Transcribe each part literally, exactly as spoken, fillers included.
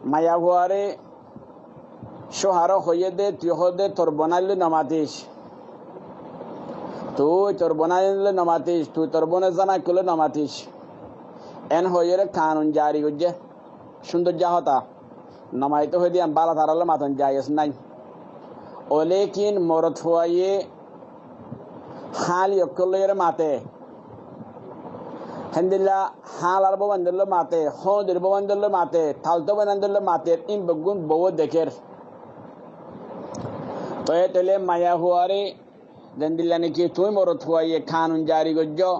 Maiyafuaré cóuhare hoiyé dé, tui hoó dé tor bonáilloi nomatis. Tui tor bonáilloi nomatis, tui tor bónor zamai ókkolloi nomatis. En hoiyóre kanun jari goijjé. Cúndoijja hotá. Nomaitó hoiyé dé yián bála, tarálloi maton jaiyes nái. Olekin morotfuaye háli ókkol loiyóre mate. Héndilla hálar bóbaindólloi mate, hóoñdir bóbaindólloi mate, taltó boinaindólloi mate, ín beggún bouwe dekér. Tóile maiyafuaré zendilla niki tuñí morotfuaye kanun jari goijjó,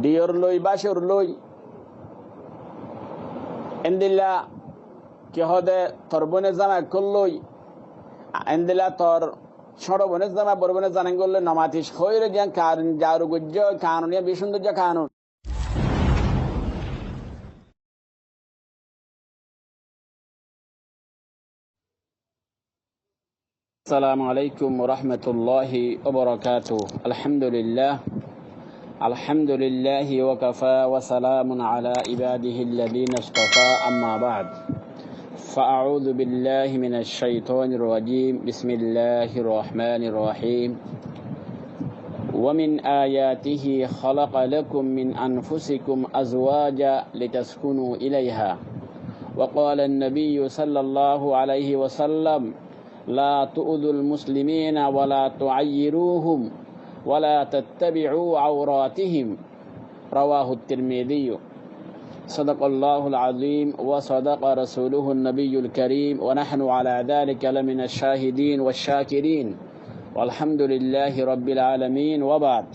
diyorloi, bácorloi, héndilla ki hoó dé tor bónor zamai ókkolloi, héndilla tor cóñço bónor zamai, boro bónor zanaingolloi nomatis hoiyóre yián kanun jari goijjó, kanun yián bicí cúndoijja kanun. السلام عليكم ورحمة الله وبركاته. الحمد لله. الحمد لله وكفى وسلام على عباده الذين اصطفى، أما بعد. فأعوذ بالله من الشيطان الرجيم. بسم الله الرحمن الرحيم. ومن آياته خلق لكم من أنفسكم أزواجا لتسكنوا إليها. وقال النبي صلى الله عليه وسلم: لا تؤذوا المسلمين ولا تعيروهم ولا تتبعوا عوراتهم. رواه الترمذي. صدق الله العظيم وصدق رسوله النبي الكريم ونحن على ذلك لمن الشاهدين والشاكرين. والحمد لله رب العالمين وبعد.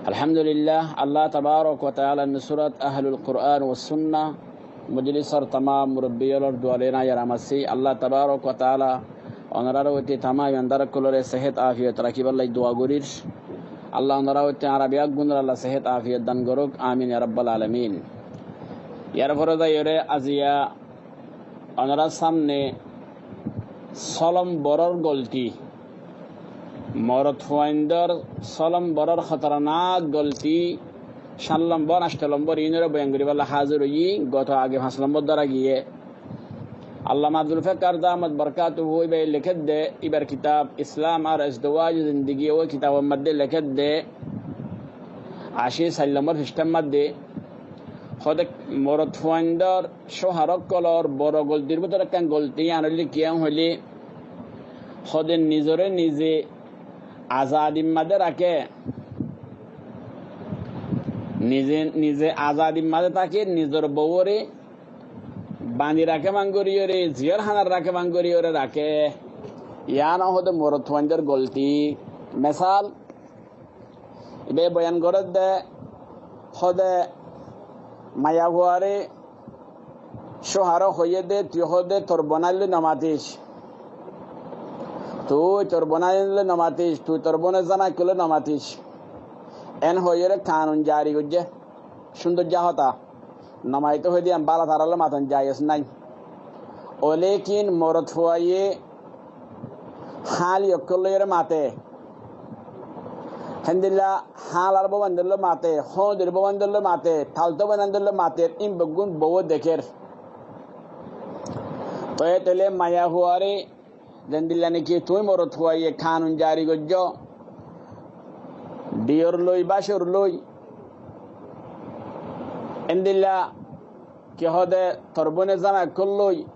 Alhamdulillah, Allah tabarak wa taala nusrat Ahlul Quran wa Sunnah mojlisor tamam murubbi ólor duwalena yaram así. Allah tabarak wa taala onorar óite tamam imandar ókkolore sehet afiyot rakibálla dua gorir. Allah onorar óite añára beggúnore Allah sehet afiyot dan gorouk. Amin ya rabbal alamin. Yar fore zaiyóre aziya onorar samne só lombóror golti, morotfuaindor só lombóror hotornak golti, cát lombór, añcto lombór, inore boyan goribálla házir óiyi. Goto age fañs lombór dóra giyé. Allama Zulfikar damat barkatuhu íbaye lekédde, íbar kitab Islam ar Ezdewaj Zindigi, ói kitabor modde lekédde, ací sair lombór fistar modde, hóde morotfuaindor cóuhar ókkolor boro goltir bútore ekkán golti yián óilde kiyá hoilé, hóde nizoré nize azadir modde raké, nize, nize azadir modde táke, nizor bouwóre bandi raké mangoriyóre, ziyol hánat raké mangoriyóre raké. Yián hóde morotfuaindor golti. Mesal, íbaye boyan gorédde, hóde maiyafuaré cóuhare hoiyé dé, tui hóde tor bonáilloi nomatis. Tui tor bonáilloi nomatis, tui tor bónor zamai ókkolloi nomatis. En hoiyóre kanun jari goijjé. Cúndoijja hotá. Nomaitó hoiyé dé yián bála, tarálloi maton jaiyes nái. Olekin morotfuaye háli ókkol loiyóre mate. Héndilla hálar bóbaindólloi mate, hóoñdir bóbaindólloi mate, taltó boinaindólloi mate, ín beggún bouwe dekér. Tóile maiyafuaré zendilla niki tuñí morotfuaye kanun jari goijjó, diyorloi, bácorloi, héndilla ki hóde tor bónor zamai ókkolloi,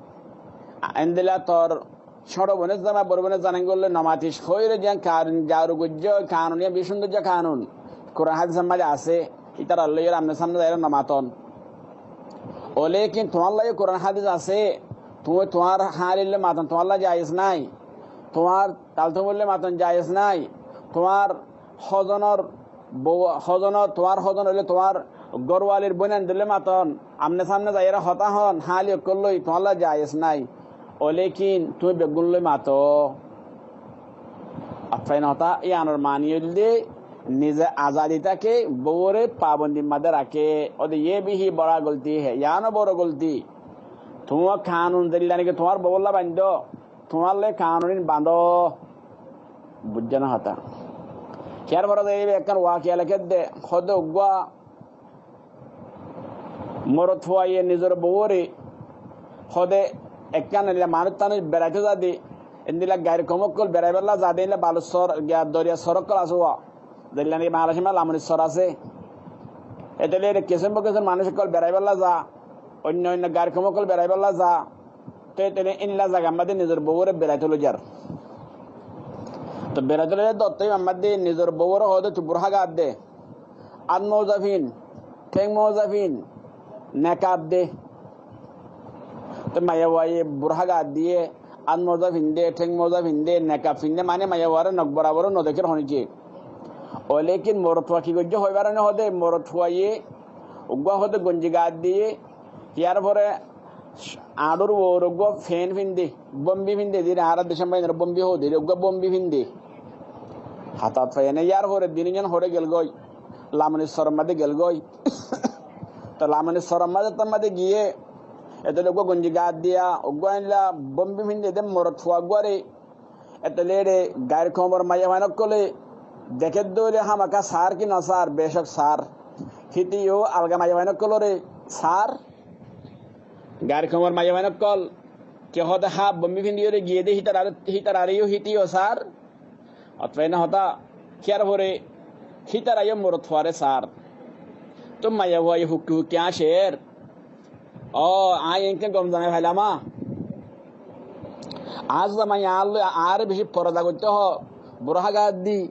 héndilla tor cóñço bónor zamai, boro bónor zanaingolloi nomatis hoiyóre yián kanun jari goijjó, kanun yián bicí cúndoijja kanun. Kuran hádisor modde asé, ítarar loiyóre amne samne zaiyóre nomaton. Olekin tuáñlla yó Kuran hádis asé, tuñí tuáñr hálilloi maton tuáñlla jaiyes nái, tuáñr taltó boinloi maton jaiyes nái, tuáñr hózonor bou, hózonor, tuáñr hózon óile tuáñr górwalir bóinaindólloi maton, amne samne zaiyóre hotá hoón, háli ókkol loi tuáñlla jaiyes nái. Olekin tuñí beggúnloi mato. Affáin hotá, yiánor mani óilde nize azadi táke, bouwóre pabondi modde raké. Óde ye bhi bada golti hai, yiáno boro golti. Tuáñr kanun zendilla niki tuáñr bouwólla baindó, tuáñlloi kanun ín bandó. Buijjó né hotá? Kiyár fore de íba ekkán wakiya lekédde, hóde uggúa Morotfuaye nizor bouwóre hoóde ekkán eilla manúic tanúic beraitó zade, endilla gair koum ókkol beraibálla zade, eilla balur sór, giya doriyar sór ókkol asé uá, zeilla niki Bangladecór mazé Lamunir sór asé. Etolla ere kisím ba kisím manúic ókkol beraibálla za, oinno oinno gair koum ókkol beraibálla za, te tene eilla zagar mazé nizor bouwóre beraitó loi zar. To beraitó loi zar dótte ibar mazé nizor bouwóre hoóde tui burká gaat de, át mouza fin, théng mouza fin, nekab de. Te maiyafuaye burká gaat diye, át mouza finde, théng mouza finde, nekab finde, mane maiyafuaré nok borabor ó nodekér honíkka. Ó lekin morotfua ki goijjé hoibár nohoóde, morotfuaye uggúa hoóde gonji gaat diye, yar fore añçúr uore uggúa fen finde, bombi finde, zire añára decót báinoré bombi hoó de, uggúa bombi finde. Hátat faiyé né, yar fore din zon hoçé gelgói, Lamunir sór mazé gelgói. To Lamunir sór mazé, tar mazé giyé, etolla uggúa gonji gaat diya, uggúa eilla bombi finde de morotfua uggúare, etolla ere gair koumor maiyafuain ókkole deké de óile hámaká saár ki nosaár, becók saár. Híte yó alga maiyafuain ókkolóre saár. Gair koumor maiyafuain ókkol ki hoóde háf bombi findiyóre giyé de hítararé, hítararé yó híte yó saár. Ótfai né hotá, kiyár fore hítara yó morotfuaré saár. Tóu maiyafuaye hukki hukki añcer. Ó, aññí eñkká gom zamai failam. Añár zamai añár loi, añáre bicí foroda goittó hoó, burká gaat di,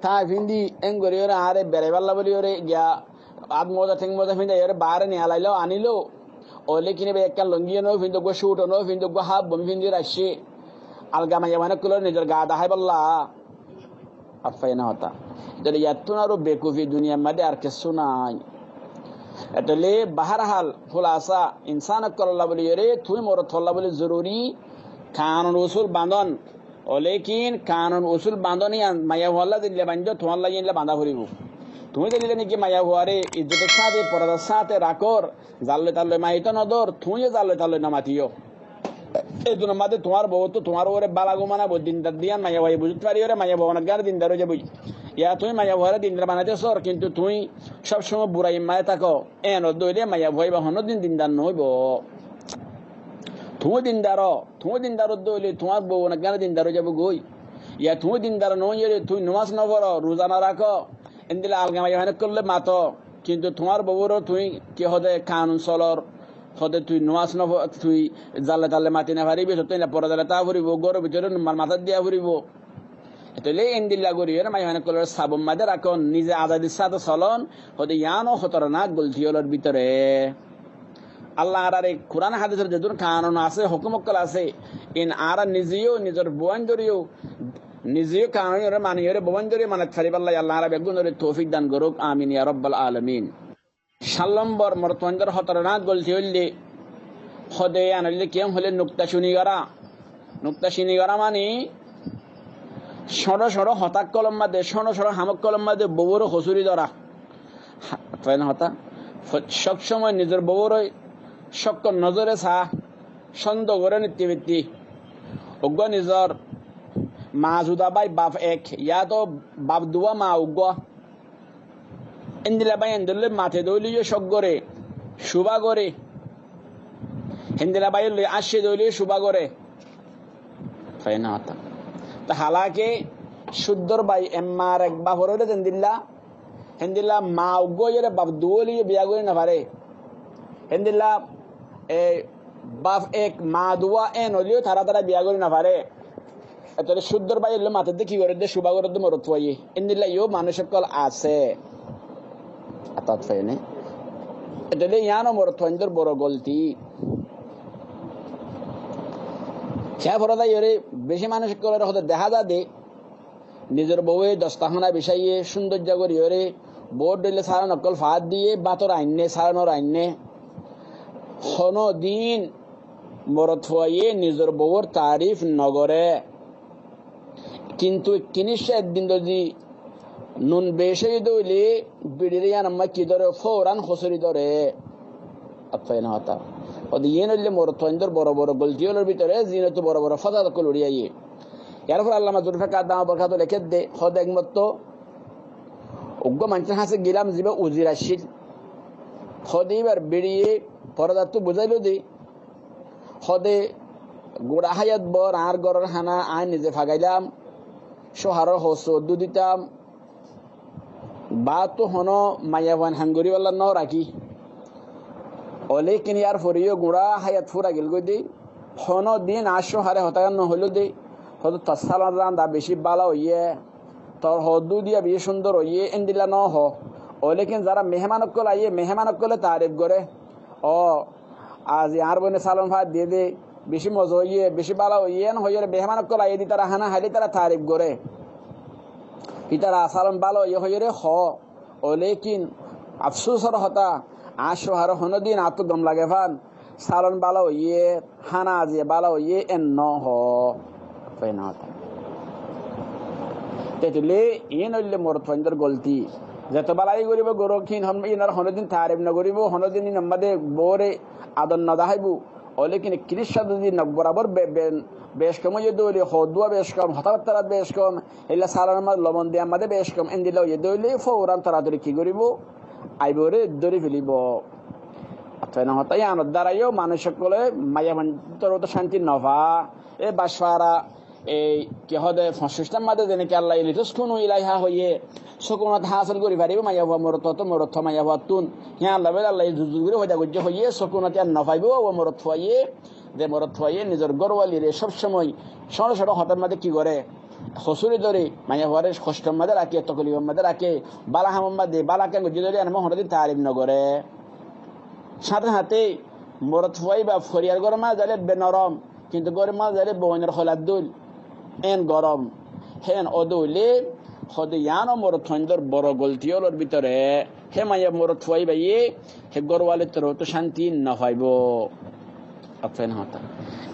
tái findi, eñgoriyóre añáre beraibálla bóliyoré giya át mouza théng mouza findaiyóre baáre niyalailó, anílo. Ó lekin íba ekkán longi yó nofinde, uggúa cúth ó nofinde, uggúa háf bombi findiyóre aiccé. Alga maiyafuain ókkolóre nizor gaa deháibálla. Ótfai né hotá. Etolla yattún aró bekufi duniyar mazé ar kessú nái. Etolla bahár hal, hulasa, insán ókkolólla bóliyoré, tuñí morotfualla bóli zoruri kanun usul bañdón. Ó lekin kanun usul bañdón yián maiyafualla zeilla bañdó, tuáñlla yían eilla bañdá foribóu. Tuñí zeilla niki maiyafuaré izzotor sáñte, forodar sáñte rakór, zar loi tar loi maitó nodór, tuñí yó zar loi tar loi nomatiyó. E duniyar mazé tuáñr bouwóttu tuáñr uore bála gúman aibó, dindar de yían maiyafuaye buzít fariyóre, maiyafua onekkán dindar ói zaibói. Ya tuñí maiyafuaré dindar banaitó sóor, kintu tuñí sób somoi burair mazé táko, en ódde óile maiyafua íba honódin dindar noóibou. Tuñí dindar ó, tuñí dindar ódde óile tuáñr bou onekkán dindar ói zaibói. Ya tuñí dindar noóiyoré tuñí nomás noforó, ruza norakó, endilla alga maiyafuain ókkollói mato, kintu tuáñr bouwóre tuñí ki hoóde kanun solor, hoóde tui nomás nofo-, tui zalle talle mati nofaribí, tottú eilla forodale táa foribóu, góror bútore rummál matát diya foribóu. Etolla endilla goríyoré maiyafuain ókkolóre sabor mazé rakón, nize azadir sáñte solón, hoóde yiáno hótoranak golti ólor bútore. Alla añárare Kuran hádisor zedún kanun asé, hókum ókkol asé, iín añára nize yó, nizor bouwáin dóri yó, nize yó kanun ínoré mani yoré, bouwáin dóri yó manait faribálla Alla añára beggúnoré toufik dan gorouk. Amin ya rabbal alamin. Sát lombor morotfuaindor hótoranak golti óilde, hóde yián óilde kiyám hoilé nukta cuni gorá. Nukta cuni gorá mani cóñço cóñço hotá ókkolor mazé, cóñço cóñço ham ókkolor mazé bouwóre hosúri dóra. Fo-, sób somoi nizor bouwóre cókkor nozore saá, cóndo goré nitti bitti. Uggúa nizor maa zuda bái baf ek, yáto baf duwá maa uggúa. Héndilla báiyaindór loi mate dóile yó cók goré, cúba goré. Héndilla báiyaindór loi áñcce dóile yó cúba goré. Fainá hotá. Te halake cúddor bái, e maar ek bafor óile zendilla, héndilla maa uggúa óiyore baf duwá óile yó biya gorí nofaré. Héndilla, e, baf ek maa duwá en óile yó tará tará biya gorí nofaré. Ettóle cúddor báiyor loi matedde ki goredde, cúba goredde morotfuaye. Endilla yó manúic ókkol asé. Atat faiyóne. Ettóle yiáno morotfuaindór boro golti. Kiyá fore zaiyóre, beci manúic ókkolóre hoóde dehá za de, nizor bouwe dostahóna bicáiye, cúndoijja goríyore, boóut dhoilla salan ókkol faát diye, bátor ainné, salanor ainné. Honódin morotfuaye nizor bouwor taarif nogoré. Kintu ekkinícca eddin zodi nun beci óiye dé óile, biçire yían ammá ki dóre, fóuran hosóri dóre. Atta ena hotá. Óde yián óilde morotfuaindór boro boro golti ólor bútore, ziínottu boro boro fásad ókkol uçí aiyé. Yárfor Allama Zulfikar Addama Borkatu lekédde, hóde ek motto uggúa maincór hañsé gelám zibá uzir accíl. Hóde íbar bíçiye forodattú buzáilode, hóde guñça háyat bór añár góror hána aññí nize fagailám, cóuharór hoóssu oddú ditám, baáttu honó maiyafuain ham goríbolla nórakí. Olékin yárforeyó guñça háyat fúra gelgói dé, honó din añár cóuhare hotágan nohoilóde, hóde tor sálon randa bicí bála óiye, tor hoóddu diya bicí cúndor óiye, éndilla nóhoó. Olékin zará mehéman ókkol aiyé, mehéman ókkolé taarif goré. Ó, azi añár boine sálon fáñr diyé dé, bicí moza óiye, bicí bála óiye, én hoiyóre mehéman ókkol aiyé dé ítara hána háile ítara taarif goré. Ítara sálon bála óiye hoiyóre hoó. Olékin afsúsor hotá, añár cóuhare honódin añáttu gom lage fán, sálon bála óiye, hána aziye bála óiye, én nóhoó. Fúain hotá. Tetulé iín óilde morotfuaindór goltí. Zeto bálai goríbou gorók, híin hon-, híinor honódin taarif nogoríbou, honódin híinor mazé bóre ador nodaháibou. Olékin ekkilíccá zodi nok borabor be-, be-, bec kom óiye dé óile, hoódduwa bec kom, hotábattárat bec kom, héilla sálonor mazé lobon diyar mazé bec kom, éndilla óiye dé óile, fouran toratori ki goríbou? Aibóre dóri felibóu. Fúain hotá, yíanor dárayó manúic ókkolé maiyafuaindór torfóttu cánti nofá. E bac fara, ei ki hóde, foñsictár mazé zene ki Allaye lituskunu ilaiha hoiyé, sókunot hásil gorí faribóu maiyafua morotfuattú, morotfua maiyafuattún. Híyan Allah bóle Allaye zur zur gorí foida goijjé hoiyé, sókunot yían nofaibóu, uo morotfuaye, ze morotfuaye nizor górwalire sób somoi cóñço cóñço hotár mazé ki goré, hosúri dóre, maiyafuare hostor mazé raké, toklifor mazé raké, bála hamor mazé, bála ken goijjé dóre, yían honódin taarif nogoré. Sáñte sáñte morotfua íba foriyar góror mazé zailé benorom, kintu góror mazé zailé bouainor hoilar dóil, én gorom. Héen ódde óile, hóde yíano morotfuaindór boro goltí ólor bútore, hé maiya morotfua íbaye hé górwalir torfóttu cánti nofaibóu. Fúain hotá.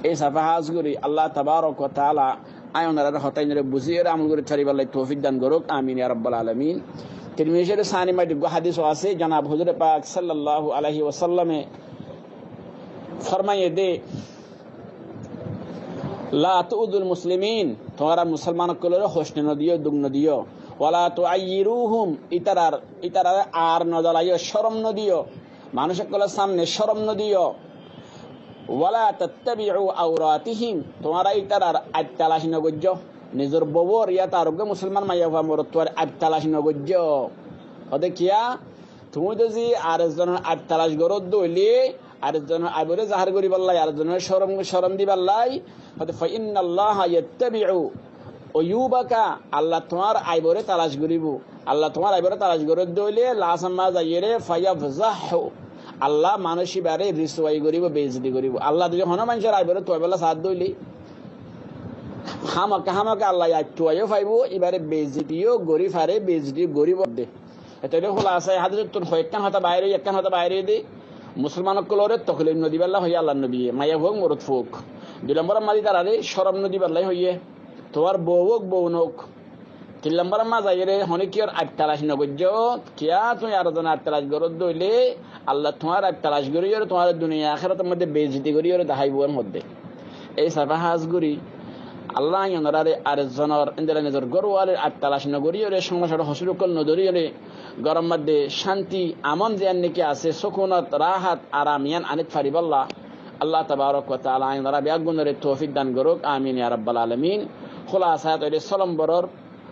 Ei safá hás gorí Allah tabarak wa taala aññí onoráre hotá iínoré buzíyore amol gorí faribálla toufik dan gorók. Amin ya rabbal alamin. Tirmizir sáni mazé uggwá hádis asé, jonab huzure pak sallallahu alaihi wasallame formaiyé dé, "La tu'zul muslimin", tuáñra musolman ókkolóre hócto nodiyó, duk nodiyó. "Wa la tu'ayyiruhum", ítarar, ítarare ar nodalaiyó, córom nodiyó, manúic ókkolór sámne córom nodiyó. "Wa la tattabi'u auratihim", tuáñra ítarar aib talac nogoijjó. Nizor bouwor yá tar uggwá musolman maiyafua morotfuar aib talac nogoijjó. Hóde kiyá? Tuñí zodi ar ekzonor aib talac goródde óile, ar ekzonor aibore zahir goríballai, ar ekzonor córom, córom diballai, hóde, "fa innallaha yattabi'u uyubaka", Allah tuáñr aibore talac goríbou. Allah tuáñr aibore talac goródde óile, lasor mazé zaiyóre, "fa yafzahu", Allah manúic íbare riswai goríbou, beizzoti goríbou. Allah zodi honó maincór aibore tuaibálla saádde óile, hámaka, hámaka Allah aib tuaiyó faibóu, íbare beizzotiyo gorí fare, beizzotiyo goríbou de. Ete óile húlasá e hádisottún hoekkán hotá baáir óiye, ekkán hotá baáir óiye dé, musolman ókkolóre toklif nodibálla hoiyé Allar nobiye, maiyafua ók, morotfua ók. Dui lombóror mazé ítarare córom nodibálla hoiyé, tuáñr bou ók, bou noók. Tin lombóror mazé zaiyóre honíkiyór aib talac nogoijjó, kiyá tuñí ar ekzonor aib talac goródde óile, Allah tuáñr aib talac goríyore, tuáñre duniya akérator modde beizzoti goríyore deháibou en hoddé. Ei safá hás gorí, Allah aññí onoráre ar ekzonor, endilla nizor górwalir aib talac nogoríyore, cóñço cóñço hosúri ókkol nodóriyoré, góror modde cánti, amon ziyán niki asé, sókunot, rahat, aram iyán anít faribálla Allah tabarak wa taala aññí onorá beggúnoré toufik dan gorók. Amin ya rabbal alamin. Húlasá e óilde só lombóror,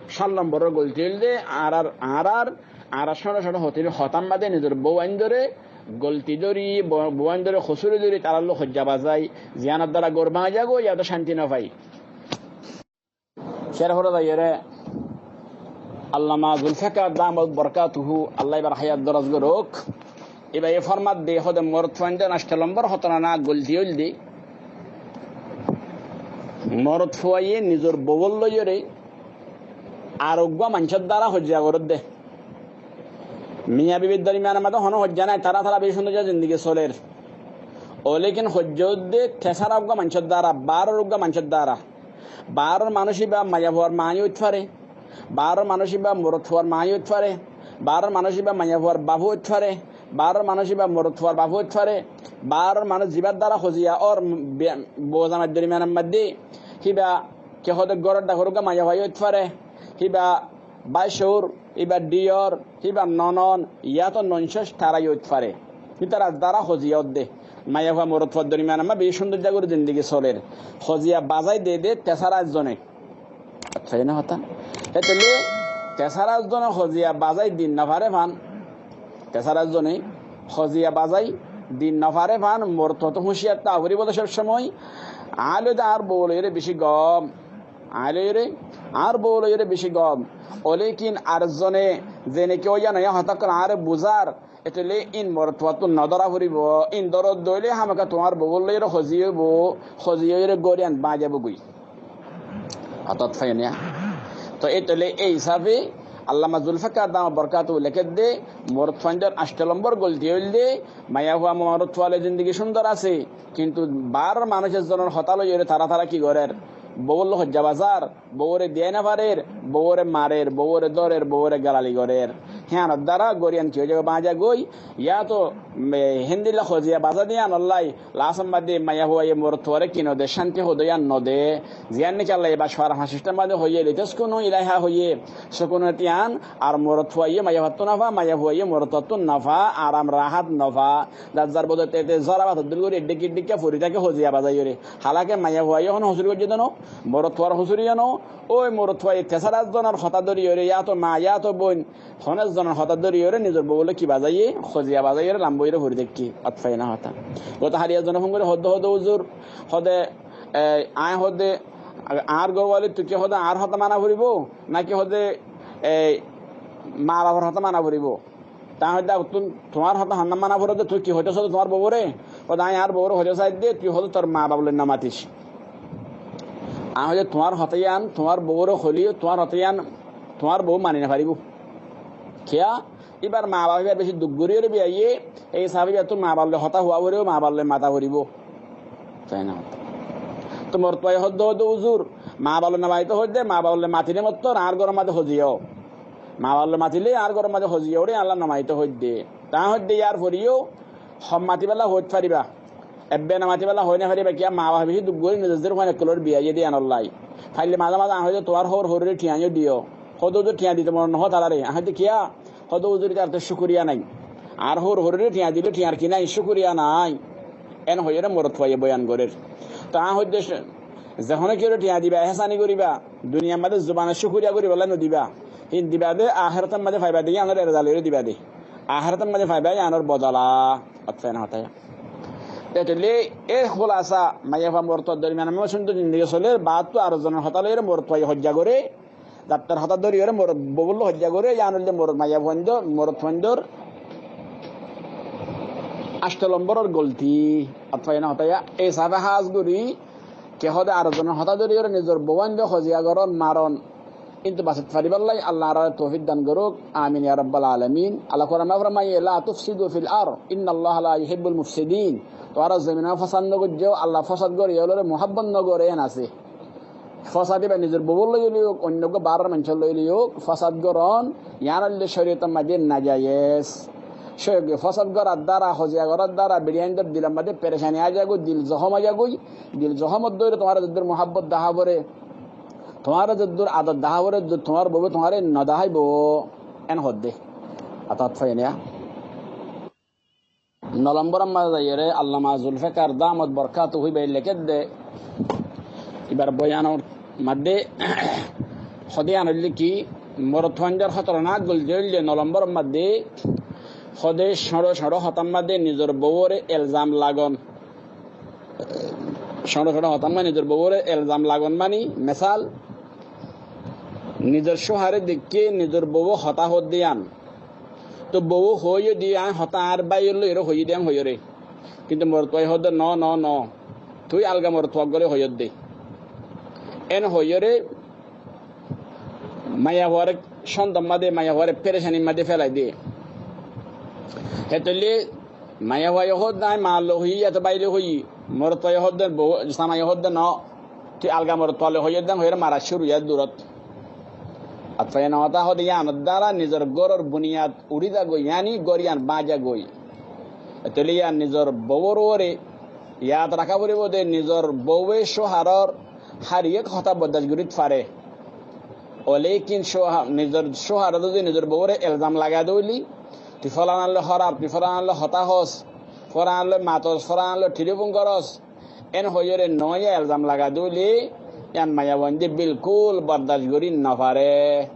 sát lombóror golti óilde añárar, añárar, añárar cóñço cóñço hotár, hotár modde nizor bou aindóre golti dóri, bo-, bou aindóre hosúri dóri, tarár loi hoijja bazai, ziyánor dara gór báñgi zagói, yáto cánti nofai. Hér fore zaiyóre Allama Zulfikar damat borkatuhu, Allah íbar háyat doraz gorók. Íbaye format de hóde morotfuaindór ancto lombór hotá na golti óilde, morotfuaye nizor bouwor loiyóre ar uggwá maincór dara hoijja goródde. Miya bibir dormiyanor modde honó hoijja nái, tará tará beci cúndor zindigi soler. Ólekin hoijja ódde tesára uggwá maincór dara, baáror uggwá maincór dara. Baáror manúic íba maiyafuar maáñi óit fare, baáror manúic íba morotfuar maáñi óit fare, baáror manúic íba maiyafuar bafó óit fare, baáror manúic íba morotfuar bafó óit fare, baáror manúic zibár dara hoziya ór be-, bou zamair dormiyanor modde, híba ki hóde góror dhakor uggwá maiyafuaye óit fare, híba báicor, híba dhíyor, híba nonon, yáto noncóc tará yó óit fare. Hítarar dára hoziya ódde. Maiyafua morotfuar dormiyan amma beci cúndor zagor zindigi soler. Hoziya bazai de de tesara zone. Aññí hoór hotá. Hétolla tesara zone hoziya bazai di no fare fán. Tesara zone hoziya bazai di no fare fán, morotfuattú húciyar táa foribó de sob somoi. Aññí loiyóre añár bou loiyóre beci gom. Aññí loiyóre añár bou loiyóre beci gom. Olekin ar zone zene ki óiya noya hotá ókkol añáre buzar. Hétolla ín morotfuattú no dóra foribó, ín dóro de óile hámaka tuáñr bou loiyóre hoziya óibo, hoziya óiyore gór yián báñgi zaibói. Hotá faiyo né? Toh hétolla ei hísafe Allama Zulfikar damat borkatuhu lekédde, morotfuaindor ancto lombor golti óilde, maiyafua morotfua loi zindigi cúndor asé, kintu baáror manúic ezzonor hotá loiyóre tará tará ki gorér? Bou loi hoijja bazar, bouwore diyai no farer, bouwore marer, bouwore dórer, bouwore galali gorer. Híyanor dára gór yián ki ói zagói, báñgi zagói. Yá toh, e, héndilla hoziya bazai de yíanolla, lastor mazé maiyafuaye morotfuare ki no de, cánti hoddé yían no de. Ziyán niki Allaye bac fara fañs fiçthar mazé hoiyé, litaskunu ilaiha hoiyé, sukunot yían, ar morotfuaye maiyafuattú no fa, maiyafuaye morotfuattú no fa, aram rahat no fa. Zar zar bodotte te zora bator dil gorí eddikka eddikka fori táke hoziya bazaiyóre. Halake maiyafuaye honó hosúri goijjé de no, morotfuar hosúri yó no, ói morotfuaye tesara zonor hotá dóriyóre, yá toh ma, yá toh boin, honó zonor hotá dóriyóre nizor bou loi ki bazaiye, hoziya bazaiyóre lamba óiyore fori táke, hotá faiyo né hotá. Goto háli ezzone fón gorí hoódde, hoódde, "Uzur," hoódde, e, aññí hoódde, "añár górwalittu ki hoódde añár hotá mana foribó, náki hoódde, e, ma bafor hotá mana foribó?" Te aññí hoódde, "Agottún tuáñr hotá honnán mana foribó de, tui ki hoitó só de tuáñr bouwore?" Hoódde, "Aññí añár bouwore hoitó sai de, tui hoódde tor ma baf loi no matis." Aññí hoódde, "Tuáñr hotá yían tuáñr bouwore hoilé yó, tuáñr hotá yían tuáñr bou mani no faribó." Kiyá? Íbar ma baf íbar beci duk goríyore biyaiyé, ei hísafe íbattú ma baf loi hotá hoó foribó, ma baf loi mata foribó. Te no. Toh morotfuaye hoódde, hoódde, "Uzur, ma baf loi no matito hoódde, ma baf loi matilé mottor añár góror mazé hoziya ó." Ma baf loi matilé añár góror mazé hoziya óre, yíanolla no matito hoódde. Te aññí hoódde, yárfore yó hom matibálla hoóit faribá. Ebbe no matibálla hoói no faribá, kiyá ma bafe beci duk gorí nizor zir fuain ókkolore biyaiyé de yíanolla. Faille mazé mazé aññí hoódde, "Tuáñr hóor hoóre thiañ yó diyó." Hoódde, "Uzur, thiañ dito mone no hoó tarare." Aññí hoódde, "Kiyá?" Hoódde, "Uzur, ítaráttu cúkuriya nái. Añár hóor hoóre thiañ dile thiañr ki nái, cúkuriya nái." Én hoiyóre morotfuaye boyan gorér. Toh aññí hoódde, "Ze honó kiyóre thiañ diba, ehésani goríba, duniyar mazé zubane cúkuriya goríbolla no diba. Hín diba de, ahérator mazé faiba de, yíanor ereza loiyóre diba de. Ahérator mazé faiba yíanor bodola." Hotá faiyo né hotá. Te toile e hulasa, maiyafua morotfuar dormiyan mazé cúndor zindigi soler, baáttu ar zonor hotá loiyóre morotfuaye hoijja goré, zattar hotá dóriyóre morot bou loi hoijja goré, yían óilde morot maiyafuaindor, morotfuaindor ancto lomboror golti. Hotá faiyo né hotá. Ei hísafe hás gorí ke hoódde ar zonor hotá dóriyóre nizor bouwaindor hoziya goron, maron. Kintu basit faribálla Allah añárare toufik dan gorouk. Amin ya rabbal alamin. Allah Kuran mazé formaiye, "La tufsidu fil ard, innallaha la yuhibbul mufsidin." Tuáñra zominot fosad no goijjó, Allah fosad goróyalore muhabbot no goré, yían asé. Fosad íba nizor bouwor loi óile ók, oinno uggwá baáror maincór loi óile ók, fosad goron, yían óilde córiyotor mazé nazayes. Córiyote fosad gorar dára, hoziya gorar dára, beçiyaindor dilor mazé perecani aái zagói, dil zohóm ói zagói, dil zohómor dóre tuáñra zeddur muhabbot dahá foré, tuáñra zeddur ador dahá foré, zeddur tuáñr bouwe tuáñre no daháibo, én hoódde. Hotá faiyo né? No lomboror mazé zaiyóre Allama Zulfikar damat borkatuhu íbaye lekédde, íbar boyanor mazé hoódde yían óilde ki, morotfuaindor hótornak golti óilde no lomboror mazé hoódde cóñço cóñço hotár mazé nizor bouwore elzam lagon. Cóñço cóñço hotár mazé nizor bouwore elzam lagon mani, mesal, nizor cóuhare deikké nizor bouwe hotá hoódde yían. Toh bouwe hoóiye de aññí hotá añár báiyor loi ere hoiyí de yían hoiyóre. Kintu morotfuaye hoódde, "No, no, no. Tui alga morotfua uggwá loi hoiyódde." Én hoiyóre maiyafuare cóndor mazé, maiyafuare perecanir mazé félai de. Hétolla maiyafuaye hoódde, "Aññí maar loi hoiyí, yáto bái loi hoiyí." Morotfuaye hoódde, bou, zamaiye hoódde, "No, tui alga morotfua loi hoiyódde," hoiyóre mara cúru óiye durot. Hotá faiyo né hotá. Hoódde yíanor dára nizor góror buniyad uçí zagói, yáni gór yían báñgi zagói. Hétolla yían nizor bouwor uore yad raká foribó de, nizor bouwe cóuharor hár ek hotá bordac gorít fare. Olekin cóuha-, nizor cóuhare zodi nizor bouwore elzam lagai de óile, Tui folanar loi hóraf, tui folanar loi hotá hoós, folanar loi matos, folanar loi telifon gorós. En hoiyóre noóiya elzam lagai dóile, yián maiyafuainde bilkúl bordac gorí nofaré.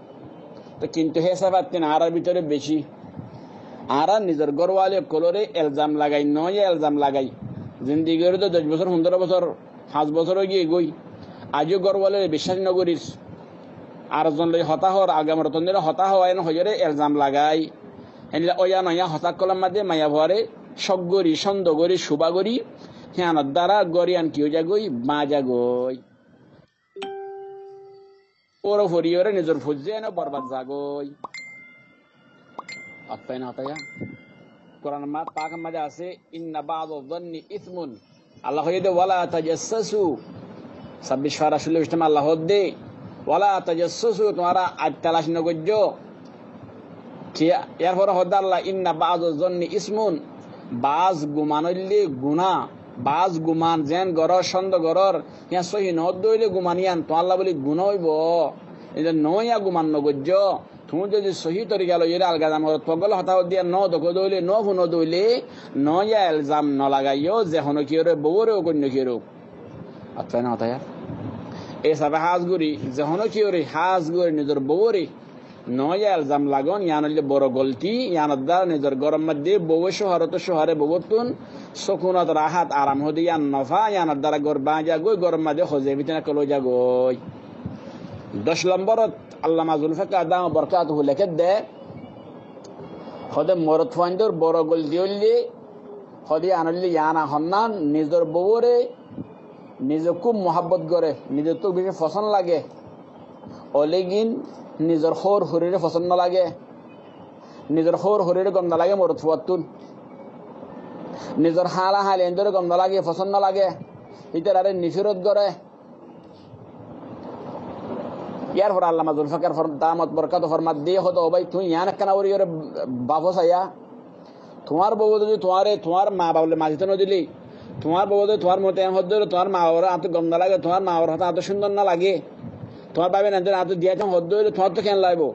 Tóu kintu hé sefat tin añárar bútore bicí. Añára nizor górwali ókkolóre elzam lagai, noóiya elzam lagai. Zindigi gorí dé doc bosór, fundóro bosór, fañs bosór óigiyoi gói. Aijjó górwalire biccác nogorír. Ar zon loi hotá hoór, alga morotfuain loi hotá hoó, en hoiyóre elzam lagai. Héndilla óiya noóiya hotá ókkolór mazé maiyafuaré cók gorí, cóndo gorí, cubá gorí, híyanor duara gór yián ki ói zagói, báñgi zagói. Uore foriyóre nizor fuain yían ó borbad zagói. Atfáina hotá yián. Kuran ma-, pakor mazé asé, "Inna ba'da zonni ismun." Allah hoiyé dé, "Wala tajassasu." Sabbic fara cullo bictam Allah hoó dé, "Wala tajassasu", tuáñra aid talac nogoijjó. Ki, yárfore hoó dé Allah, "Inna ba'da zonni ismun." Baás guman óilde guná. Baás guman zeén gorór, cóndo gorór, yían sóhi noódde óile guman yían tuáñlla bóli guná óibo. Ende noóiya guman nogoijjó. Tuñí zodi sóhi torika loiyóre alga zamorot foggol hotá hoódde yían noódokóde óile, nófunóde óile, noóiya elzam nolagaiyó, ze honó kiyóre bouwóre óuk, oinno kiyóre óuk. Atfáina hotá yián. Ei hísafe hás gorí, ze honó kiyóre hás gorí nizor bouwóre noóiya elzam lagón, yián óilde boro golti, yiánor duara nizor góror mazé bouwe cóuhar óttu, cóuhare bouwóttun sókunot, rahat, aram hoóde yián nofá, yiánor duara gór báñgi zagói, góror mazé hozai fitna ókkol ói zagói. Doc lombórot Allama Zulfikar Adam Borkatuhu lekédde, hoóde morotfuaindór boro golti óilde, hoóde yián óilde yián honnán, nizor bouwóre nize kúb muhábbot goré, nizottú bicí fosón lage, ólekin nizor hóor horiré fosón nolage, nizor hóor horiré gom nolage morotfuattún, nizor hála háliyaindóre gom nolage, fosón nolage, ítararé nifírot goré. Yárfore Allama Zulfikar for-, Damat Borkatuhu formaddé hoóde, "Ó bái, tuñí yián ekkána goríyoré bafó saiyá. Tuáñr bouwe zodi tuáñre tuáñr maa baf loi mazité nodilé, tuáñr bouwe zodi tuáñr muúntu yián hoódde óile tuáñr maa bafor añáttu gom nolage, tuáñr maa bafor hotá añáttu cúndor nolage, tuáñr bábenaindóre añáttu diyá yián hoódde óile tuáñttu keén laibo?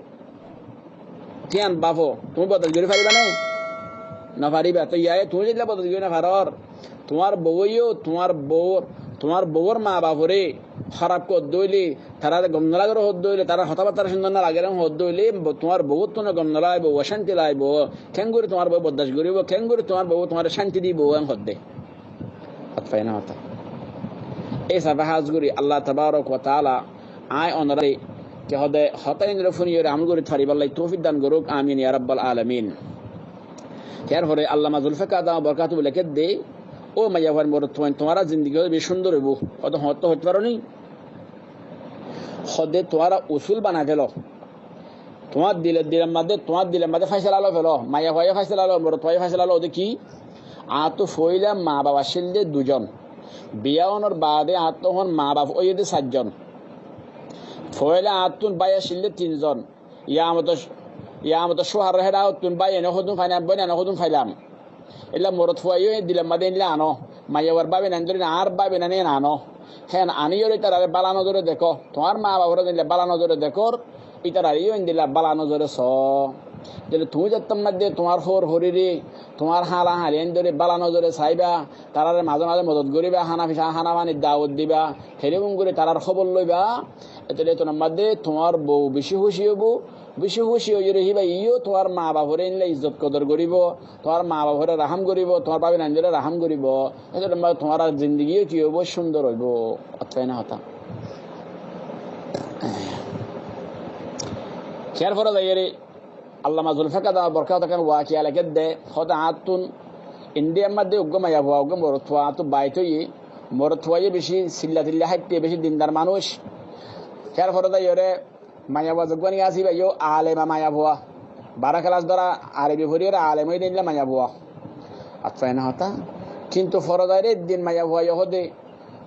Yián bafó, tuñí bordac gorí faribá né? Nofaribá. Tóu yíaye tuñí zeilla bordac gorí nofarór, tuáñr bouwe yó tuáñr bouwór, tuáñr bouwór maa baforé hóraf hoódde óile, taráre gom nolagér hoódde óile, tarár hotábattáre cúndor nolagér hoódde óile, bo-, tuáñr bouwóttu gom nolaibo, ocánti laibo. Keéngorí tuáñr bouwe bordac goríbo, keéngorí tuáñr bouwe tuáñre cánti dibo?" Yián hoódde. Atfáina hotá. Ei hísafe hás gorí Allah tabarak wa taala aññí onoráre ki hoóde hotá iínoré fúniyoré amól gorí faribálla toufik dan gorouk. Amin ya rabbal alamin. Yárfore Allama Zulfikar Adam Borkatuhu lekédde, "Ó maiyafuain morotfuain, tuáñra zindigi óile bicí cúndor óibo." Hoóde, "Hoóñtte hoóit faróni?" Hoóde, "Tuáñra usúl banai félo. Tuáñr dilor, dilor mazé, tuáñr dilor mazé fáisala loi félo. Maiyafua yó fáisala lo, morotfua yó fáisala lo." Hoóde ki? Añáttu foóila maa baf accíl dé duizon. Biyá ónor baade añáttu ehón maa baf óiye dé sair zon. Foóila añáttu bái accíl dé tin zon. Yamot, yamotor cúhar héçe añáttu bái ene hodún failam, bóin ene hodún failam. Éilla morotfua yó dilor mazé éilla ano. Maiyafuar bábenaindóre añár bábenain yían ano. Héen aníyoré ítararé bála nozore dekó. Tuáñr maa baforé zeéndilla bála nozore dekór, ítararé yó éndilla bála nozore soó. Tóile tuñí zettót mazé tuáñr hóor horiré, tuáñr hála háliyaindóre bála nozore saibá, taráre mazé mazé modot goríba, hána fica, hána fanir dawot diba, telifon gorí tarár hóbor loibá. Tóile étunor mazé tuáñr bou bicí húci óibo, bicí húci óiyoré híba yó tuáñr maa baforé éilla izzot kodor goríbo, tuáñr maa baforé rahám goríbo, tuáñr bábenaindóre rahám goríbo. Étunor mazé tuáñr zindigi yó ki óibo, cúndor óibo. Atfáina hotá. Yárfore zaiyóre Allama Zulfikar Adam Borkatuhu ekkán wakiya lekédde, hoóde añáttu Indiyar mazé uggúa maiyafua, uggúa morotfua añáttu bait óiye, morotfua yó bicí silla tilla háitte, bicí dindar manúic. Yárfore zaiyóre maiyafua zeggúani asé íba yó alema maiyafua. Baró kelas dóra Arobi foriyóre alem óiye dé éilla maiyafua. Atfáina hotá. Kintu fore zaiyóre eddin maiyafua yó hoóde,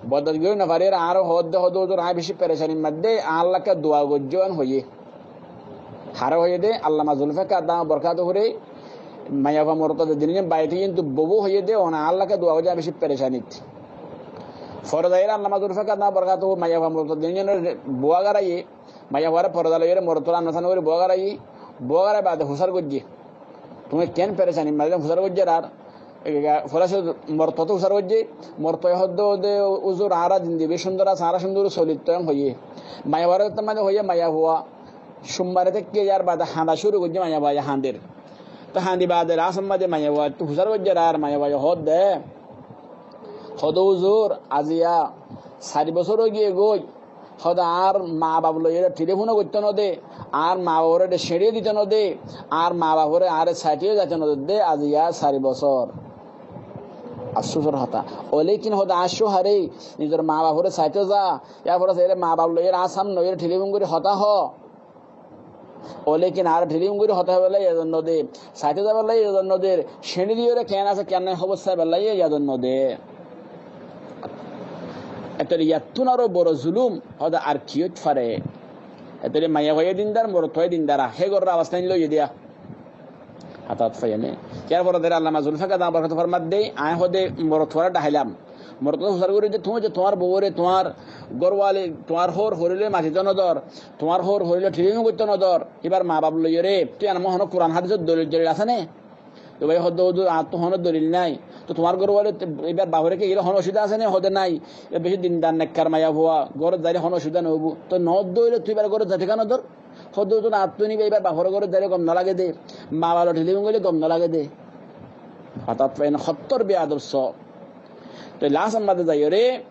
bordac gorí nofaríyoré añáre hoódde, hoóde, "Huzur, aññí bicí perecanir mazé, añár lakkán dua goijjó," en hoiyé. Haré hoiyé dé, Allama Zulfikar Adam Borkatuhure, maiyafua morotfua ze din bait óiye, kintu bou hoiyé dé, "One añár lakkán dua goijjó, aññí bicí perecanit." Fore zaiyóre Allama Zulfikar Adam Borkatuhu maiyafua morotfua ze din bou garaiyé, maiyafuare forda loiyóre morotfuare amna samna gorí bou garaiyé, bou garai baade fusár goijjé. Tuñí keén perecani mazé fusár goijjé ar? Fulañsé morotfuattú fusár goijjé, morotfuaye hoódde, hoódde, "Uzur, añára zindigi cúndor asé, añára cúndor sóli", toóu hoiyé. Maiyafuaré mazé hoiyé, maiyafua cúmmare táikke yar baade hañda cúru goijjé, maiyafuaye hañder. Toóu hañdi baade lasór mazé maiyafuattú fusár goijjé ar, maiyafuaye hoódde, hoódde, "Uzur, aziya sair bosór óigiyoi goi." Hoódde añár mabaf loiyóre telifúno goittó nodé, añár mabafore ceñçi dito nodé, añár mabafore añáre saitó zaito nodé, aziya sair bosór. Afsúsor hotá. Olekin hoódde añár cóuhare nizor mabafore saitó za, yar fore sailé mabaf loiyóre añár sámne óiyore telifún gorí hotá hoó. Olekin añáre telifún gorí hotá hoibálla ijazot nodé, saitó zaibálla ijazot nodé, ceñçi diyóre keén asé keén nái hóbor saibálla ijazot nodé. Etóle yattún aró boro zulúm hoódde ar ki óit fare? Etóle maiyafuaye dindar, morotfuaye dindar, hé góror abastán loiyé diya. Hotá faiyané. Yar fore de Allama Zulfikar Adam borkate formadde, añí hoódde morotfuaré dhaháilam. Morotfuattú fusár goijjé, tuñí ze tuáñr bouwore, tuáñr górwali, tuáñr hóor horilé matito nodor, tuáñr hóor horilé telifún goittó nodor, íbar mabaf loiyóre, tuñí, añár honó Kuran hádisor dolil tolil asé né? Toóu bái hoódde, "Uzur, añáttu honó dolil nái." Toóu tuáñr górwali, íbar bafore ki gilé honó ocubida asé né? Hoódde nái. Íba bicí dindar nekkar maiyafua, górot zailé honó ocubida noóibo. Toóu noódde óile tui íbar górot zaito kiyá nodor? Hoódde, "Uzur, añáttu íba íbar bafore górot zailé gom nolagedé, mabaf loi telifún goillé gom nolagedé." Hotá faiyané, hottór beadob só. Toóu lasór mazé zaiyóre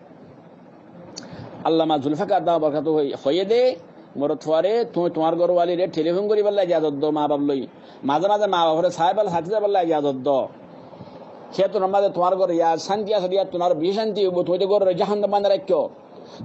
Allama Zulfikar Adam borkate hoiyé de, "Morotfuaré, tuñí tuáñr górwalire telifún goríbálla ijazot do mabaf loi. Mazé mazé mabafore saibálla, saitó zaibálla ijazot do. Hétunor mazé tuáñr górot yar cánti asé de, yattún aró bicí cánti óibo, tuñí de górore jahannam banai raikkó.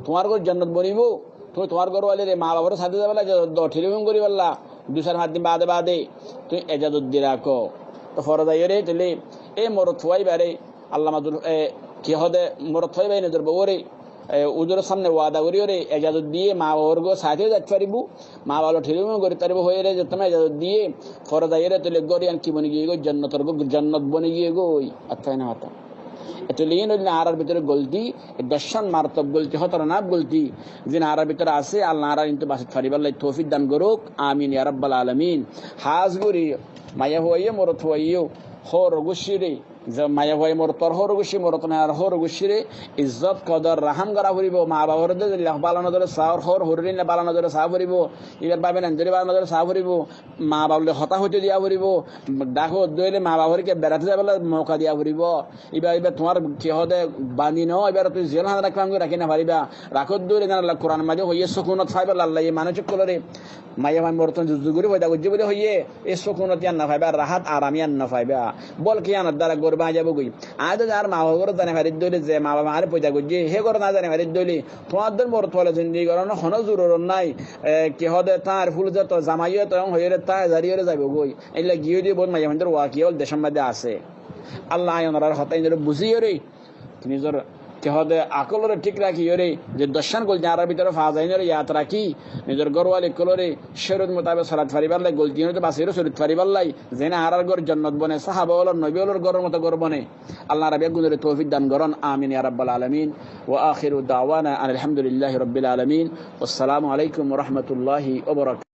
Tuáñr gór jonnot bonibó, tuñí tuáñr górwalire mabafore saitó zaibálla ijazot do, telifún goríbálla, dui sair fañs din baade baade tuñí ijazot di rakó." Toóu fore zaiyóre toóle e morotfua íbare Allama Zul-, e, ki hoódde, morotfua íba nizor bouwore, e, uzuror sámne wada goríyore, ijazot diyé, mabafor gór saitó zait faribó, mabaf loi telifún gorí faribó hoiyóre, zettót ijazot diyé, fore zaiyóre toóle gór yián ki boni giyé goi, jonnotor gór, jonnot boni giyé goi. Hotá faiyané hotá. Etóle iín óilde añárar bútore golti, e doccán marattúk golti, hótornak golti, ziín añárar bútore asé, Allah añárare iíntú basit faribálla toufik dan gorouk, amin ya rabbal alamin. Hás gorí maiyafuaye, morotfuaye, hóor guccíre, ze maiyafuaye morotfuar hóor guccíre, morotfuaye hóor guccíre izzot, kodor, rahám gora foribó. Mabafor de zilla bála nozore saá, hóor horilé bála nozore saá foribó. Íbar babe nendóre bála nozore saá foribó. Mabaf loi hotá hoitó diya foribó. Dhakot dóile mabafore ki beraité zaibálla mouka diya foribó. Íba, íba tuáñr ki hoódde bandi noó, íbare tuñí ziyán hána rakíba, rakí nofaribá. Rakót dóile zeén Allah Kuranor mazé hoiyé, sukunot faibálla Allah ye manúic ókkolore. Maiyafuaye morotfuaye zuzu gorí foida goijjé buli hoiyé, e sukunot yián nofaibá, rahat aram yián nofaibá. Bólke yiánor duara gór báñgi zaibói. Añí zodi añár mabafore zani fari dóile, ze mabafe añáre foida goijjé, hé górot añí zani fari dóile, tuáñr dóilla morotfua loi zindigi gorónor honó zorurot nái. E, ki hoódde, táar ful zeto, zamai yó eto, hoiyóre táar zariyóre zaibói. Éilla giyé de bout maiyafuaindor wakiya ókkol decór mazé asé. Allah añára hotá iínoré buzíyore, nizor ki hoódde akólore thík rakíyore, ze doccán golti añárar bútore faa zaiyóre yad rakí, nizor górwali ókkolore córiyot mutabek solat faribálla, golti iínottú basiyóre solit faribálla, zeén añárar gór jonnot bone, sáhaba ókkolor, nobi ókkolor góror moto gór bone. Allah añára beggúnore toufik dan goron. Amin ya rabbal alamin. Wa akhiru da'wana anil hamdulillahi rabbil alamin. Wassalamu alaikum wa rahmatullahi wa barakatuhu.